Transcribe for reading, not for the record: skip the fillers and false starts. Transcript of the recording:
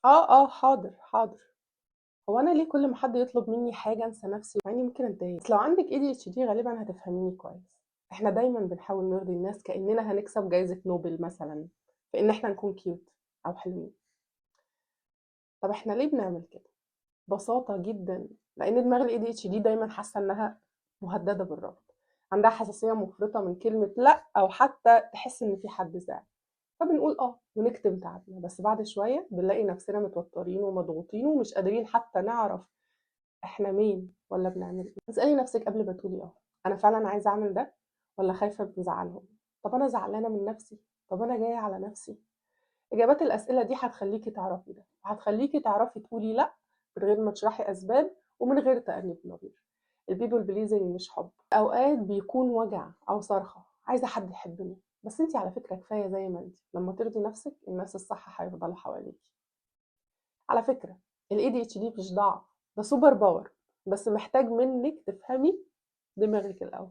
آه، آه، حاضر، حاضر. هو أنا ليه كل ما حد يطلب مني حاجة أنسى نفسي مع إني ممكن أتضايق؟ بس لو عندِك ADHD غالبًا هتفهميني كويس. إحنا دايمًا بنحاول نرضي الناس كأننا هنكسب جايزة نوبل مثلًا في إن إحنا نكون cute أو حلوين. طب إحنا ليه بنعمل كده؟ ببساطة جدًا، لإن دماغ الADHD دايمًا حاسة إنها مهددة بالرفض، عندها حساسية مفرطة من كلمة لأ أو حتى تحس إن في حد زعل. فبنقول آه ونكتم تعبنا، بس بعد شوية بنلاقي نفسنا متوترين ومضغوطين ومش قادرين حتى نعرف إحنا مين ولا بنعمل إيه. اسألي نفسِك قبل ما تقولي آه، أنا فعلًا عايزة أعمل ده والّا خايفة من زعلهم؟ طب أنا زعلانة من نفسي؟ طب أنا جاية على نفسي؟ إجابات الأسئلة دي هتخليكِ تعرفي ده، وهتخليكِ تعرفي تقولي لأ من غير ما تشرحي أسباب ومن غير تأنيب ضمير. الpeople pleasing مش حب، أوقات بيكون وجع أو صرخة عايزة حد يحبني، بس أنتِ على فكرة كفاية زي ما أنتِ، لما ترضي نفسِك الناس الصح هيفضلوا حواليكِ. على فكرة الADHD مش ضعف، ده super power، بس محتاج منِّك تفهمي دماغِك الأول.